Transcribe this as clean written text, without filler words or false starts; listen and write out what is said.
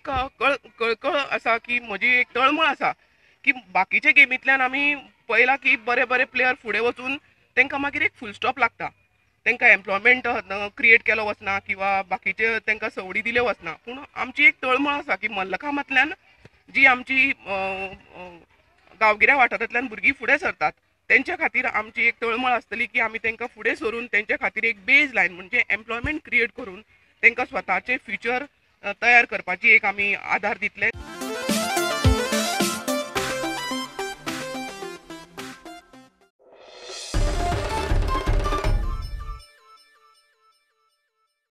एक कळकळ आसा की म्हजी एक तळमळ आसा की बाकीच्या गेमींतल्यान आमी पळयलां की बरे बरे प्लेयर फुडें वचून तांकां मागीर एक फूल स्टॉप लागता, तांकां एम्प्लॉयमेंट क्रिएट केलो वचना किंवा बाकीचे तांकां सवडी दिल्यो वचना. पूण आमची एक तळमळ आसा की मल्लखांबांतल्यान जी आमची गांवगिऱ्या वाठारांतल्यान भुरगीं फुडें सरतात तेंच्या खातीर आमची एक तळमळ आसतली की आमी तांकां फुडें सरून तेंच्या खातीर एक बेज लायन म्हणजे एम्प्लॉयमेंट क्रिएट करून तांकां स्वताचें फ्युचर तयार करपाची एक आमी आदार दितले.